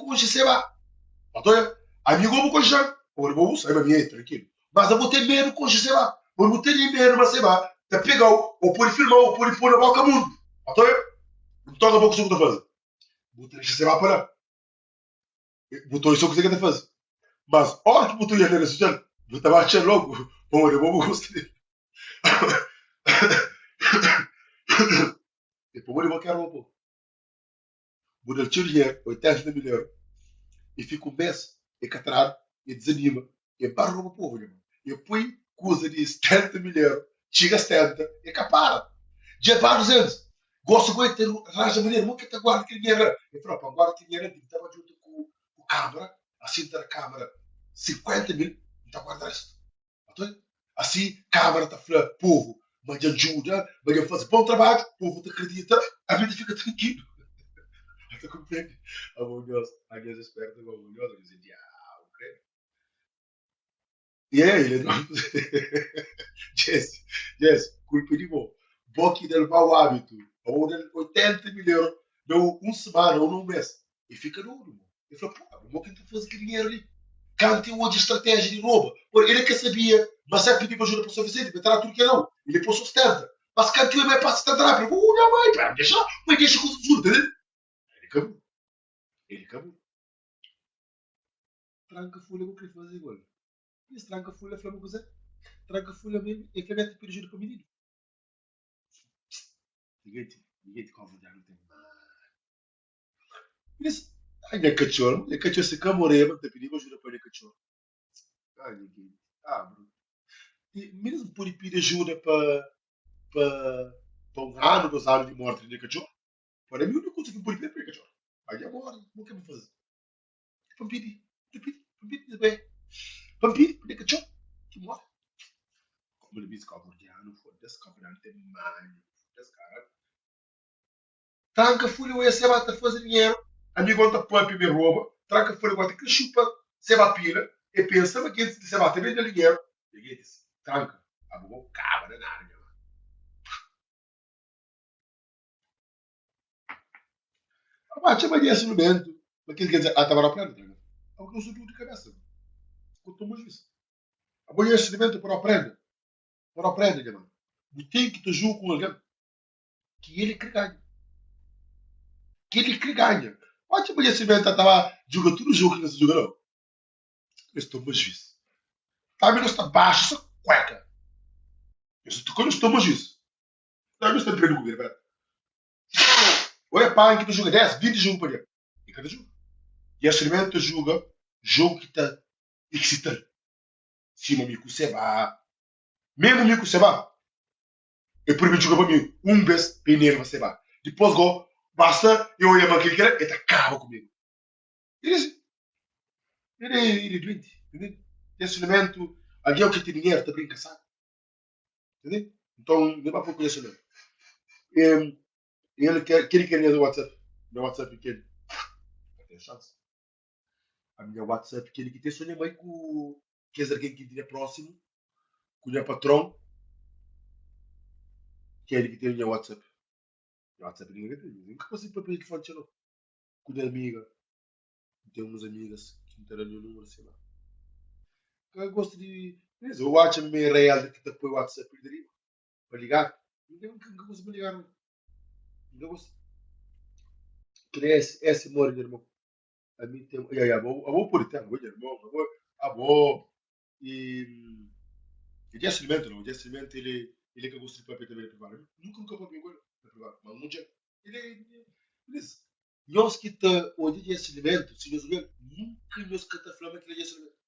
konxe seba. Ba ta oja, ami go bu konxan, pamodi bo bu sabe ma mi é trankilu. Mas abo ten medu konxe seba, pamodi bu tene medu ma seba ta pegau, o pode filmau, o pode poi na boka mundu. Ba ta oja, nton abo kuzê ku ta faze? Bu ta dexa seba pa la. Bu ta oja so kuzê ke ta faze. Mas ora ki bu ta oja na rede sosial, bu ta ba atxa logu, pamodi abo bu gosta del. É pamodi bo ke roba. Bu da-l txeu dinheru, 80 mil euro, e fika un mês e ka tradu, e dizanima, e ba roba povu, nha irmon. E pui kuza di 70 mil euro, txiga 70, e ka para. Dja ba 200. Gosi go e ta ranja manera, mo ke ta guarda kel dinheru la? E fla, pa N guarda kel dinheru la, N ta ba djunta ku kamara, asi N ta da kamara 50 mil, N ta guarda restu. Asi, Câmara ta fla povu ma dja djuda, ma dja faze bon trabadju, povu ta kridita, ami ta fika trankilu. Bo ta konprende? Abo nhos, anhos é spertu abo nhos, anhos é diabu, kredu. E ele é Jess, Jess, kulpa é di bo. Bo ki da-l mau hábitu. Abo da-l 80 mil euro na un semana ou na un mês. E fika dodu, mo. E fla, Pô, mo ki N ta faze kel dinheru li? Kantu e odja stratéjia di roba, pô, el ka sabia ma si el pidiba ajuda pa São Vicente, pa el ta da tudu kel nau. El pô sô 70. Mas kantu e bai pasa 70 rápidu, el fla, Uh, nha mai, pera, dexa, ma dexa kusa di ajuda, ta ntende? El ka buru. El ka buru. Tranka fulha ku kre faze igual. Es tranka fulha fla-m kuzé? Tranka fulha ma el fla ma el ta pidi ajuda pa mininu. Ninguém te, ninguém te cobra de água, não tem Mis, ah, nha katxor, nha katxor si ka moreba, N ta pidiba ajuda pa nha katxor. Ah, nha genti, ah, bro. I mesmu pode pidi ajuda pa pa pa un anu, dos anu di morti di nha katxor. Pode mi úniku kuza ki N pode pidi é pa nha katxor. Mas dja morri, mo ke bu faze? Pa N pidi, N ta pidi, pa N pidi, pa pa N pidi pa nha katxor ki morri. Como el bis, kabuverdianu, foda-se, kabuverdianu ten manha, foda-se, karalhu. Tranka fulha oia seba ta faze dinheru amigo ta papia me roba tranka fulha gosi ta kre xupa seba pila e pensa ma gentis di seba ta ben dal dinheru e gentis tranka abo bo kaba na nada nha mano. Aba txema di esi mumentu ma kes gentis ata ba prenda tranka abo ki usa duru di kabesa ku toma juiz abo esi mumentu para prenda para prenda nha mano bu ten ki ta juga ku un algen. Ki el kre ganha. Ki el kre ganha. Odja ma esse men ta taba juga tudu jogo ki na sa juga nau. Es toma juiz. Tambi no sta baxu sa kueka. Es ta nos toma juiz. Tambi no sta prende ku bira. Oia panki ta juga 10, 20 jogo pa dia. E ka ta juga. E esse men ta juga jogo ki ta excital. Sima mi ku seba. Mesmo mi ku seba. E pudi bin juga pa mi un bes pa e nerva se ba. Dipos go, basta e oja ma kil kila, e ta kaba ku mi. E disi, El e duenti, ntende? Relasionamentu, algin ki ten dinheru ta brinka sabi, ntende? Nton, ne ba pui ku relasionamentu. E, el ke, kil ki nha WhatsApp, nha WhatsApp kel, ka ten xansi. A minha WhatsApp kel ki ten so nha mai ku kes algen ki N tinha prósimu ku nha patron, kel ki ten nha WhatsApp. Nha WhatsApp ninguém ka ten. N ka konsigi papia di telefoni txeu nau. Ku nha amiga, N ten uns amigas ki N ta da nha númeru sima. Ka gosta di. Eu atxa ma é real ki ta poi WhatsApp li di riba pa ligadu. N ka gosta pa ligadu nau. N ka gosta. Kila é esse mori nha irmon. Ami ten, ya ya, abo, abo pode ten, abo nha irmon, abo, abo e e Jesse Alimento não, Jesse Alimento ele ele ka gosta de papia também na privado. Nunca nunca papia com ele na privado, mas um dia ele ele nhos ki ta odja Jesse Alimento, se nhos odja, nunca nhos ka ta fla ma kila é Jesse Alimento.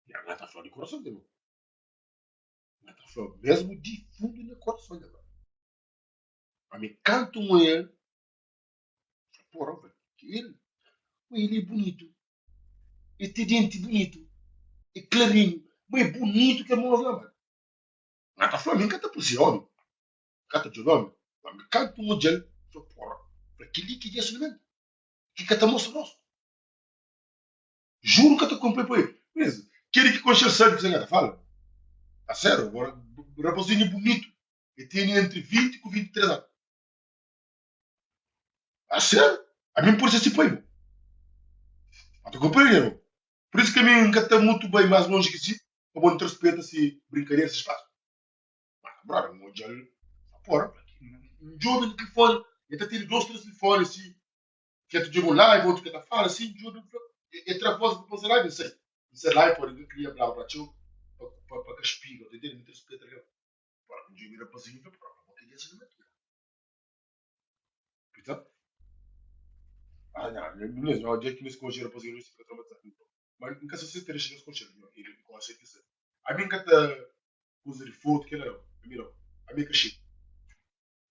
Ya, nga ta fla di coração, irmão. Nga ta fla mesmo di fundo nha coração, nha mano. Ami kantu um el Porra, velho, que ele, ele é bonito. Ele tem dente bonito. É clarinho. Mas é bonito que é moço lá, mano. Mas tá falando, nunca tá por si homem. Nunca tá de nome. Mas canto um gel, porra, aquele que é mesmo. Que que tá mostrando rosto. Juro que tá comprei por ele. Beleza. Aquele que conhece sabe que você tá fala. Tá sério, agora, rapazinho bonito. Ele tem entre 20 e 23 anos. A sério? Ami N pode ser si pai bo. Ma ta konprende no? Pur isu ki ami N ka ta mutu bai mas lonji ki si, pabodi N ta rispeta si brinkadera, si spasu. Ma brother, N odja-l ma pora, N djobe na tilifoni, el ta tene dos, tres tilifoni si, ki el ta djobe un live, otu ki el ta fala si, N djobe, N fla, el tra voz pa pasa live, N sai. N sai live pabodi N ka kria bla bla txeu pa ka spiga, ta intende? N ta rispeta algen. Pora, N djobe rapazinhu, N fla, pora, bo ke di essa na Pita? Ah, nha, nha, beleza, nha, dja ki nhos konxe rapazinhu li, fika traumatizadu. Nton, ma N ka sa si ta dexa nhos konxe-l, nho, el gosta di sa. Ami N ka ta kuza di fotu, kela nau, ami nau, ami é ka xeiu,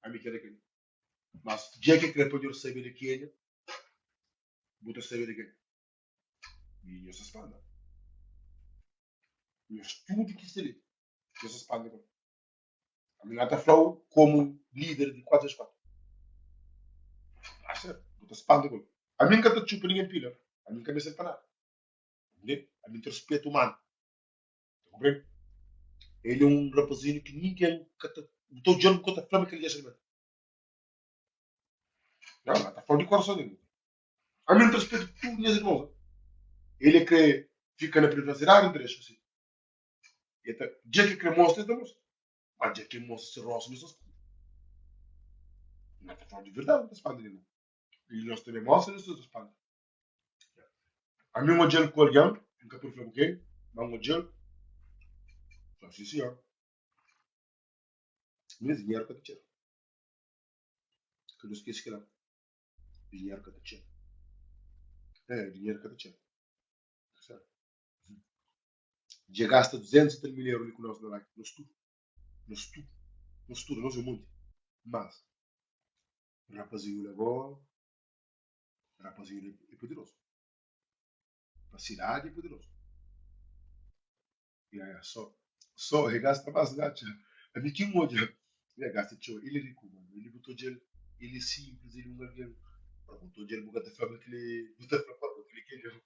ami kela ka mi. Mas dja ki kre pa nhos sabe di kenha, bu ta sabe di kenha. I nhos ta spanta. Nhos tudu ki sta li, nhos ta spanta ku el. Ami na ta fla-u komu lider di 464. Aser, bu ta spanta ku el. Ami N ka ta txupa ningen pila, ami N ka meste-l pa nada. Ntende? Ami N ta rispeta umanu. Ta konprende? El é un rapazinhu ki ningen ka ta. Bu ta odja-l bu ka ta fla ma kel-li é Xalimenta. Nau, N ta fla-u di korason di mi. Ami N ta rispeta tudu nhas irmons. El é kre fika na privasidadi, N ta dexa-l si. E ta, dja ki kre mostra, e ta mostra. Ma dja ki mostra se rostu, nhos ta spanta. N ka ta fala di verdadi, N ta spanta di nau. I nhos ta ben mostra, nhos ta spanta. Ami N odja-l ku algen, N ka pode fla ku ken, ma N odja-l, N fla, si sinhor. Minus dinheru ka ta txera. Ka nu skese kila. Dinheru ka ta txera. É, dinheru ka ta txera. Dja gasta 200 e tal mil euro li ku nos na live. Nos tudu. Nos tudu. Nos tudu. Nos é un monti. Mas, rapazinhu la go, rapazinhu la é poderoso. Pa sidadi é poderoso. Ya, ya, so, so e gasta mas gatxa. Ami ki N odja, e gasta txeu. El é riku, mano. El bu ta odja-l, el é simples, el é un algen. Ora, bu ta odja-l, bu ka ta fla ma kel-li, bu ta fla, pô, kel-li ki é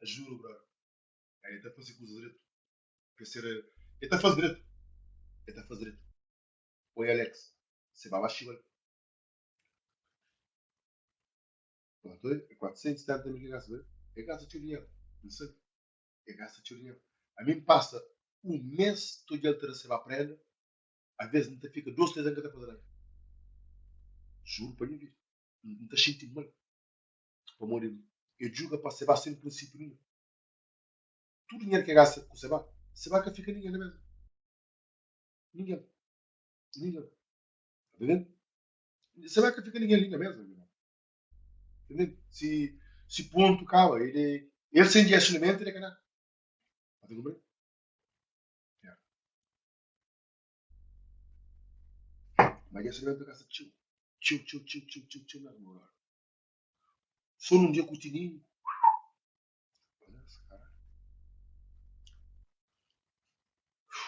Juro, brother. El ta faze kuzas dretu. Ka ser el ta faze dretu. El ta faze dretu. Oi Alex, se ba ba xiba-l. Quanto é? É 470 mil ki gasta, bai? El gasta txeu dinheru. N sabe. El gasta txeu dinheru. Ami N pasa un mês tudu el ta resebe prenda. Aves N ta fika dos, três anu N ka ta faze nada. Juru pa nha vida. N ta xinti mal. Pamodi el djuga pa seba sen prinsipiu ninhun. Tudu dinheru ki el gasta ku seba, seba ka fika ningen na mesa. Ningen. Ningen. Ta ntende? Seba ka fika ningen li na mesa, meu irmon. Ta ntende? Si, si pontu kaba, el é, el sen direcionamento, el é ka nada. Ta komprende? Ya. Ma direcionamento gasta txeu. Txeu, txeu, txeu, txeu, txeu, txeu mesmu, meu brother. Só num dia ku Tininho.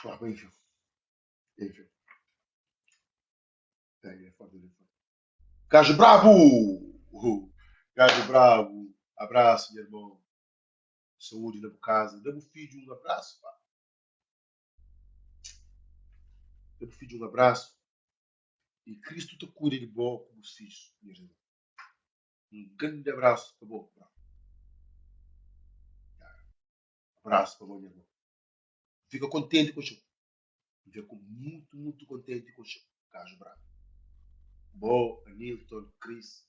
Ah, bem, enfim. Enfim. É, é forte, é forte. Gajo brabo! Gajo brabo! Abraço, meu irmão. Saúde na boa casa. Dá pro filho um abraço, pá. Dá pro filho um abraço. E Cristo te cuida de bo com os filhos, meu irmão. Um grande abraço pa bo, bro. Abraço pa bo, nha irmon. Fika kontenti ku txeu. Fika mutu, mutu kontenti ku txeu. Gajo brabo. Bo, Anilton, Chris,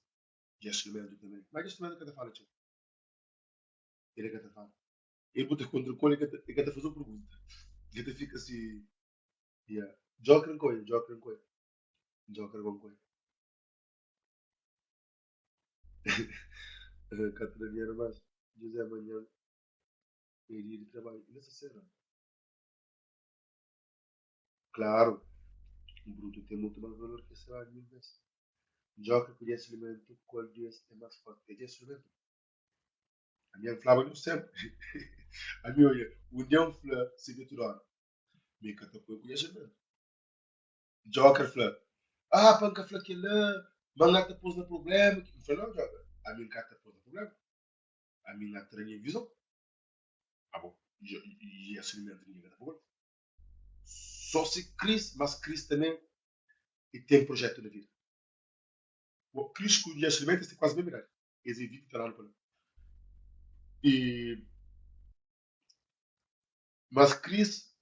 Jesse Lumendo também. Mas Jesse Lumendo ka ta fala txeu. Ele ka ta fala. Ele bu ta kontra ku ele, ele ka ta faze un pergunta. Ele ta fika si, yeah. Joker nkoia, Joker nkoia. Joker nkoia. Ka ta da dinheru mas José manhan é dia di trabadju. E nessa sera? Klaru, un brutu ten mutu mas valor ki es trabadju mil bes. Joker ku Jesse Lumento, kual di es é mas forti? É Jesse Lumento. Ami N flaba nhos senpri. Ami odja, un dia N fla Silvia Tudora, mi ka ta poi ku Jesse Lumento. Joker fla, Ah, pa N ka fla kel-la, ma N ata pô-s na prubléma. N fla, Nau, Joker, ami N ka ta pô-s na prubléma. Ami N ata da nha vizon. Abo, i es alimenta ninguém ka ta pô-l. Só si Kris, mas Kris tanbê e ten projetu na vida. Bo, Kris ku Jesse alimenta es ten kuazi mesmu idadi. Es evita tradu pa la. E mas Chris.